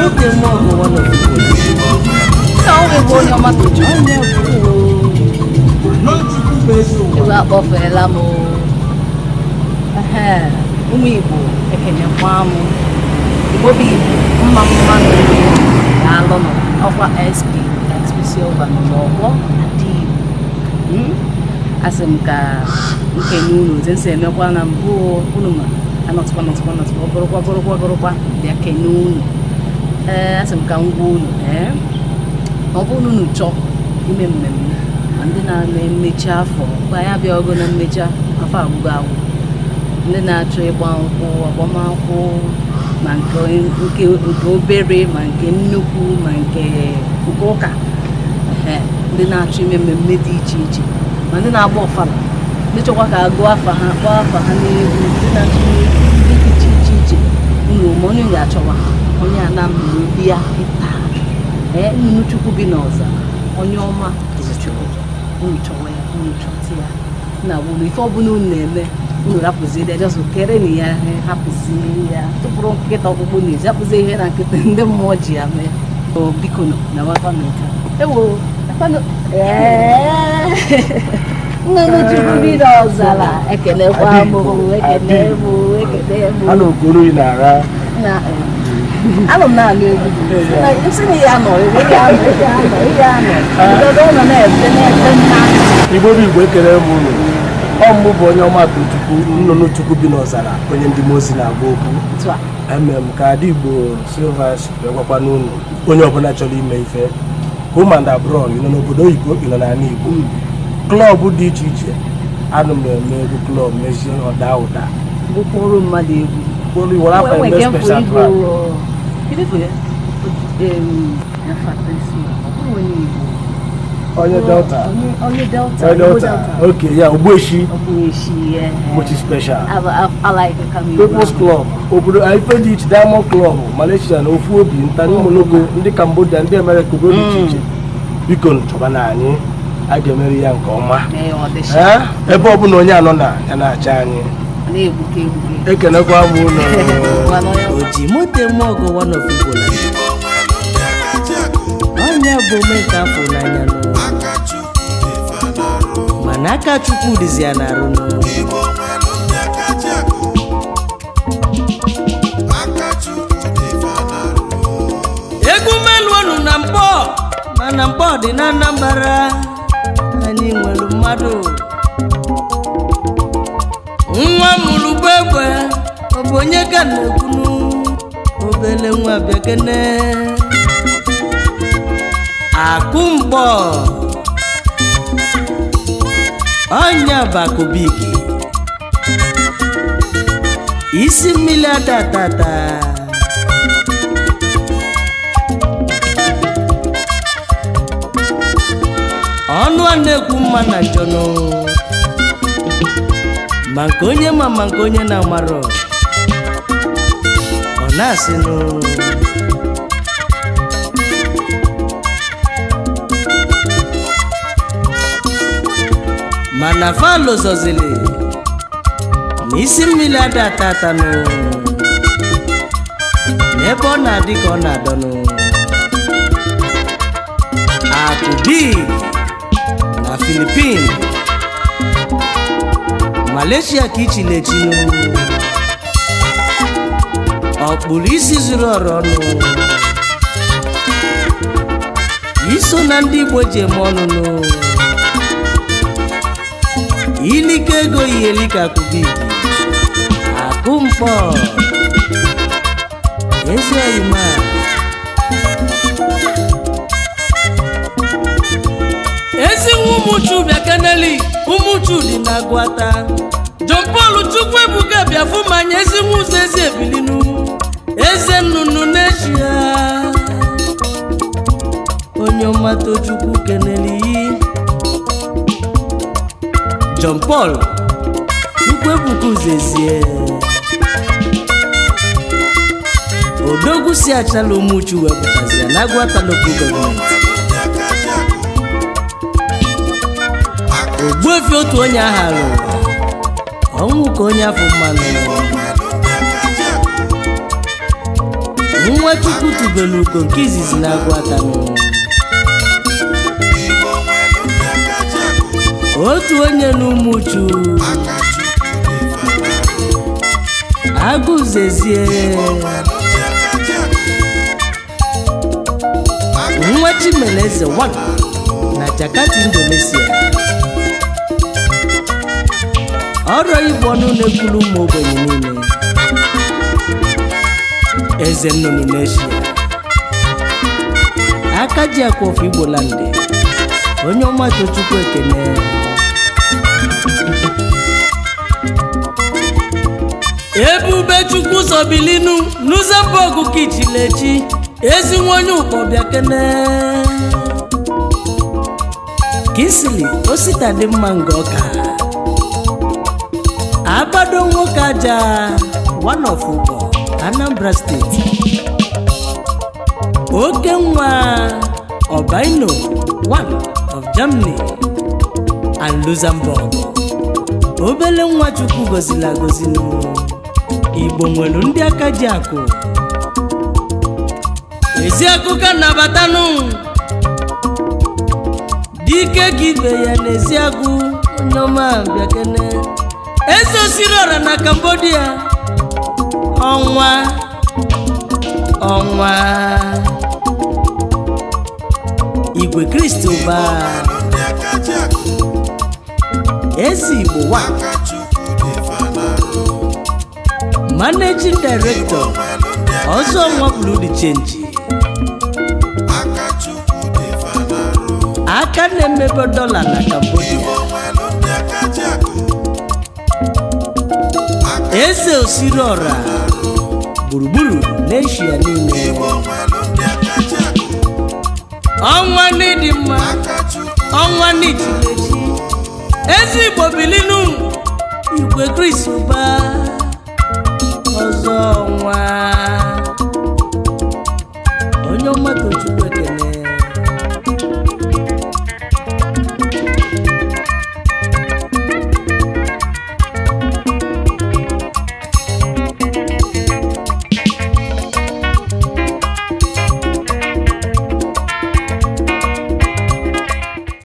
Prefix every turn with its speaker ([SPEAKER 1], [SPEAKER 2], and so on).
[SPEAKER 1] Moto eme ọgụ one of Igbo.
[SPEAKER 2] Na ọ bụ onye ọma Tochukwu.
[SPEAKER 1] Onye bụ
[SPEAKER 2] Egwu akpọfeela m. Ehe, ụmụ Igbo, ekenekwa m. Igbo bụ Igbo, mma mma nụ, daalụnụ. Ọkwa SP SP Silva nọ n'ọgbọ Ada Igbo. Asị m ka nkenye unu otu nsi emekwa na mbụ. Unu ma anọtụkwa nọtụkwa nọtụkwa, bụrụkwa bụrụkwa bụrụkwa bịa kenye unu. Ee, asị m ka m gwa unu, ee, ọ bụrụ na unu chọọ ime mmemme, ma ndị na-eme mmechi afọ, mgbe anyị abịa ogo na mmechi afọ agwụgo agwụ, ndị na-achọ ịgba nkwụ, agbamakwụkwọ, ma nke obere, ma nke nnukwu, ma nke ụka, ehe, ndị na-achọ ime mmemme dị iche iche, ma ndị na-agba ọfala, ndị chọkwa ka agụọ afa ha, kpọọ afa ha n'egwu, ndị na-achọ ime ihe dị iche iche iche, unu ma onye ga-achọwa onye a na obi ya kịta. Ee, nnụnụ Chukwu bi n'ọzara, onye ọma Tochukwu, unu chọwa ya, unu chọta ya na unu ife ọbụla unu na-eme, unu rapụzie ya, just kere na ya, hapụzie ya, tụpụrụ nkịta ọkpụkpụ n'ezi, hapụzie ihe na nkịta ndị mmụọ ji ya mee. O biko nụ na wakwa nke ewo ekwanụ. Ee, nnụnụ Chukwu bi n'ọzara, ekelekwa m, ekele m, ekele m.
[SPEAKER 3] A na okoro ị na-ara.
[SPEAKER 2] Na anọ m na-anụ egwu m sị na ya nọ, ya anọ, ya anọ, ya anọ. Ụdọdọ ọ nọ na-efe na-efe nna.
[SPEAKER 3] Igbo bụ Igbo, ekele m unu. Ọ mụ bụ onye ọma Tochukwu, nnụnụ Chukwu bi n'ọzara, onye ndị mmụọ ozi na-agwa okwu.
[SPEAKER 2] Otu a.
[SPEAKER 3] Eme m ka Ada Igbo Silva si wee gwakwa n'unu, onye ọbụla chọrọ ime ife, home and abroad, ị nọ n'obodo oyibo, ị nọ n'ala Igbo, club dị iche iche, anụ m eme egwu club, mezie ọda ụda.
[SPEAKER 2] Gụkwuru mmadụ egwu.
[SPEAKER 3] Kpọrọ iwere afa
[SPEAKER 2] Enwe
[SPEAKER 3] eme
[SPEAKER 2] nke mfụ
[SPEAKER 3] special
[SPEAKER 2] igbo
[SPEAKER 3] track.
[SPEAKER 2] Kedu ife ya? Afa Kristi, ọ bụrụ onye Igbo.
[SPEAKER 3] Onye Delta.
[SPEAKER 2] Onye Delta.
[SPEAKER 3] Onye
[SPEAKER 2] Igbo.
[SPEAKER 3] Delta, ok, ya Ogbueshi.
[SPEAKER 2] Ogbueshi, yeah.
[SPEAKER 3] Ogbueshi special.
[SPEAKER 2] I like Kami.
[SPEAKER 3] People's Club, obodo ife dị iche, Diamond Club Malaysia na ofu obi nta Moloko, ndị Cambodia, ndị Amerịka, obodo dị iche iche, biko chọba na anyị a ga-emeri ya nke ọma.
[SPEAKER 2] Mee ya ọ dị.
[SPEAKER 3] Ee, ebe ọbụla onye anọ na ya na-acha anyị.
[SPEAKER 2] Na-egbuke egbuke.
[SPEAKER 3] Ekenekwa m unu.
[SPEAKER 2] Ngwanụ ya.
[SPEAKER 1] Oji moto eme ọgụ one of Igbo land. Onye bụ omenka afọ n'anya nụ, mana aka Chukwu dịzi ya n'arụ nụ.
[SPEAKER 4] Igbo nwere ndị aka ji akụ, aka Chukwu dị fa n'arụ.
[SPEAKER 1] Egwu meluonu na Mkpọ, mana Mkpọ dị na Anambra. Anyị nwere mmadụ nwa mụrụ bụ egbe. Ọ bụ onye ka na-ekwunu? Obele nwa bịakene, akụ Mkpọ. Ọnya bụ akụbiki isi mmiri ada tata. Ọnụ a na-ekwu mma na njọnụ, ma nke onye ma nke onye na-amarọ, ọ na-asịnụ. Mana falozozili na isi mmiri ada ata atanụ n'ebe ọ na-adị ka ọ na-adọnụ. Akụbi na Filipin, Malaysia ka ichilechinu ọkpụrụ isi zuru ọrụ ọnụ, iso na ndị Igbo ji eme ọnụnụ ilike ego yeli ka akụbi akụ Mkpọ ezi oyima. Ezi nwa Ụmụchu bịa keneli. Ụmụchu dị na Agụata. John Paul Chukwuebuka bịa fụ manya. Ezi nwa ụzọ ezi ebilinu, eze nnụnụ n'eshia, onye ọma Tochukwu keneli. John Paul Chukwuebuka Uzezie, odogwu si achala Ụmụchu wepụtazi ya na Agụata Local Government.
[SPEAKER 4] Ndị aka ji akụ, aka
[SPEAKER 1] Ogbuefi otu onye aha lụrụ ọnwụ ka onye afọ mmanụ.
[SPEAKER 4] Igbo nwere ndị aka ji akụ.
[SPEAKER 1] Nwa Nwa Chukwu tubelu ugo nke izizi na Agụatanụ.
[SPEAKER 4] Igbo nwelu ndị aka ji akụ.
[SPEAKER 1] Otu onye n'Ụmụchu.
[SPEAKER 4] Aka Chukwu dị fanarụ.
[SPEAKER 1] Agụzezie.
[SPEAKER 4] Igbo nwelu ndị aka ji akụ. Aka
[SPEAKER 1] Nwa Chimeleze 1 na Jakarta, Indonesia. Ọrụ Igbo ọnụ na-ekwulu ụmụ ogbenye niile. Eze nnụnụ n'Eshia. Aka ji akwa of Igbo land. Onye ọma, Tochukwu ekene. Ebube Chukwu zọbilinu Luxembourg kichilechi. Ezi nwa onye ụkpọ, bịa kene. Kisili osita dị mma nga ọka abado nwoke aja one of Ụkpọ, Anambra Steeti. Oke nwa Ọbaino one of Germany and Luxembourg. Obele nwa Chukwu gozila agozinu. Igbo nwere ndị aka ji akụ. Ezi akụkọ nabatanụ dike ka ibe ya n'ezi agụ. Onye ọma, bịakene. Eze osiri ọra na Cambodia. Ọnwa ọnwa. Igwe Kristi ụba.
[SPEAKER 4] Nwelu ndị aka ji akụ.
[SPEAKER 1] Eze Igbo wa.
[SPEAKER 4] Aka Chukwu dị fanarụ.
[SPEAKER 1] Managing director.
[SPEAKER 4] Nwelu ndị aka
[SPEAKER 1] Ọzọ nwa buru di change.
[SPEAKER 4] Aka Chukwu dị fanarụ.
[SPEAKER 1] Aka na-emebe dọla na Cambodia.
[SPEAKER 4] Igbo nwelu ndị aka ji akụ. Aka
[SPEAKER 1] Eze osiri ọra gburugburu n'Eshia niile.
[SPEAKER 4] Igbo nwelu ndị aka ji akụ.
[SPEAKER 1] Ọnwa n'ịdị mma.
[SPEAKER 4] Aka Chukwu.
[SPEAKER 1] Ọnwa n'ijileji. Ezi Igbo bilinu. Igwe Chris ụba. Ọzọ ọnwa. Onye ọma, Tochukwu.